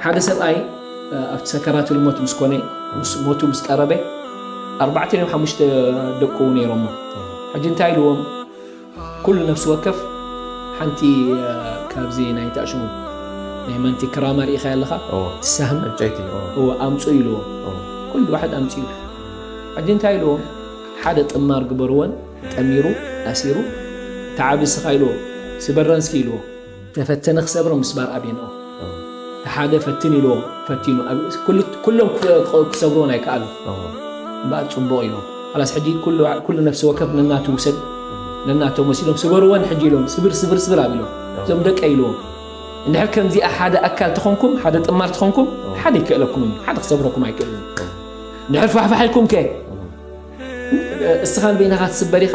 ሓደ ሰብኣይ ኣብቲ ሰከራትል ሞት ምስ ኮነ፣ ምስ ሞቱ ምስ ቀረበ፣ ኣርባዕተ እዮም ሓሙሽተ ደቁ ነይሮሞ። ሕጂ እንታይ ኢልዎም? ኩሉ ነፍሲ ወከፍ ሓንቲ ካብዚ ናይ ታሽሙ ናይ ማንቲ ክራማ ርኢኻ ኣለኻ? ሳህም ዕንጨይቲ ኣምፁ ኢልዎም። ኩሉ ዋሕድ ኣምፅኡ። ሕጂ እንታይ ኢልዎም? ሓደ ጥማር ግበርወን፣ ጠሚሩ ኣሲሩ፣ ተዓቢ ስኻ ኢልዎ፣ ስበረን ስኪ ኢልዎ። ተፈተነ ክሰብሮ ምስባር ኣብየንኦ ሓደ ፈትን ኢልዎ። ፈቲኑ ኩሎም ክሰብርዎን ኣይከኣሉ። እምበኣር ፅቡቕ ኢሎም፣ ላስ ሕጂ ኩሉ ነፍሲ ወከፍ ነናቱ ውሰድ፣ ነናቶም ወሲዶም ስበርወን ሕጂ ኢሎም። ስብር ስብር ስብር ኣቢሎም እዞም ደቀ ኢልዎም። እንድሕር ከምዚኣ ሓደ ኣካል ተኾንኩም፣ ሓደ ጥማር ተኾንኩም፣ ሓደ ይክእለኩም እዩ፣ ሓደ ክሰብረኩም ኣይክእልን። እንድሕር ፋሕፋሕ ኢልኩም ከ እስኻ ንበይንኻ ትስበር ኢኻ፣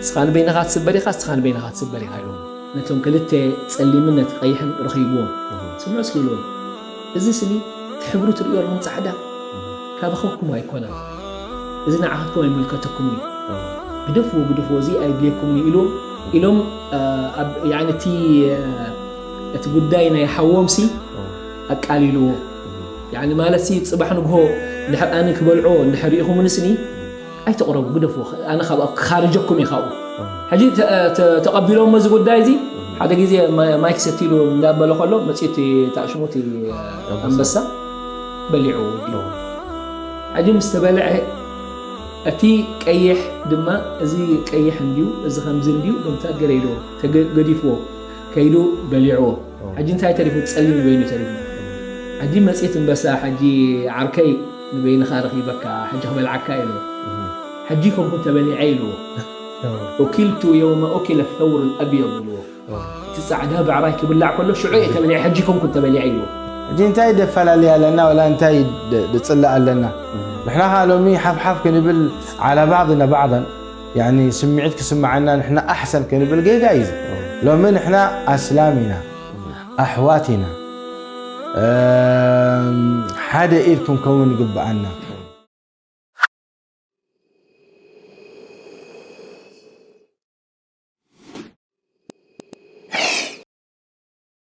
እስኻ ንበይንኻ ትስበር ኢኻ፣ እስኻ ንበይንኻ ትስበር ኢኻ ኢሎም። ነቶም ክልተ ጸሊምን ነቲ ቀይሕን ረኺብዎም። ስምዑ እስኪ ኢልዎም። እዚ ስኒ እቲ ሕብሩ ትርእዮ ኣለኹም ጻዕዳ፣ ካባኻትኩም ኣይኮነን። እዚ ንዓኻትኩም ኣይምልከተኩምን እዩ። ግደፍዎ፣ ግደፍዎ፣ እዚ ኣየድልየኩምን እዩ ኢልዎም። ኢሎም እቲ ጉዳይ ናይ ሓዎም ሲ ኣቃሊልዎ። ያኒ ማለት ሲ ጽባሕ ንግሆ እንድሕር ኣነ ክበልዖ እንድሕር ርኢኹምኒ ስኒ ኣይተቕረቡ፣ ግደፉ፣ ኣነ ካብ ክኻርጀኩም እየ ካብኡ። ሕጂ ተቐቢሎሞ እዚ ጉዳይ እዚ ሓደ ግዜ ማይክ ሰቲሉ እንዳበለ ከሎ መፅኡ እቲ ታሽሙቲ ኣንበሳ በሊዑ። ሕጂ ምስ ተበልዐ እቲ ቀይሕ ድማ እዚ ቀይሕ እንድዩ፣ እዚ ከምዚ እንድዩ፣ ከምታት ገለ ኢልዎ ተገዲፍዎ ከይዱ በሊዕዎ። ሕጂ እንታይ ተሪፉ? ጸሊም በይኑ ተሪፉ። ሕጂ መጽት እምበሳ፣ ሕጂ ዓርከይ ንበይንኻ ረኺበካ፣ ሕጂ ክበልዓካ ኢሉ። ሕጂ ከምኩ ተበሊዐ ኢልዎ። ኡኪልቱ የውመ ኡኪለ ሰውር ኣልኣብየድ ኢልዎ። እቲ ጻዕዳ ብዕራይ ክብላዕ ከሎ ሽዑ እየ ተበሊዐ፣ ሕጂ ከምኩ ተበሊዐ ኢልዎ። ሕጂ እንታይ ደፈላለየ ኣለና ወላ እንታይ ድጽላእ ኣለና? ንሕና ኸዓ ሎሚ ሓፍሓፍ ክንብል ዓላ ባዕድና ባዕዳን ያኒ ስምዒት ክስምዓና ንሕና ኣሕሰን ክንብል ጌጋ እዩ። ሎሚ ንሕና ኣስላም ኢና፣ ኣሕዋት ኢና፣ ሓደ ኢድ ክንከውን ይግብኣና።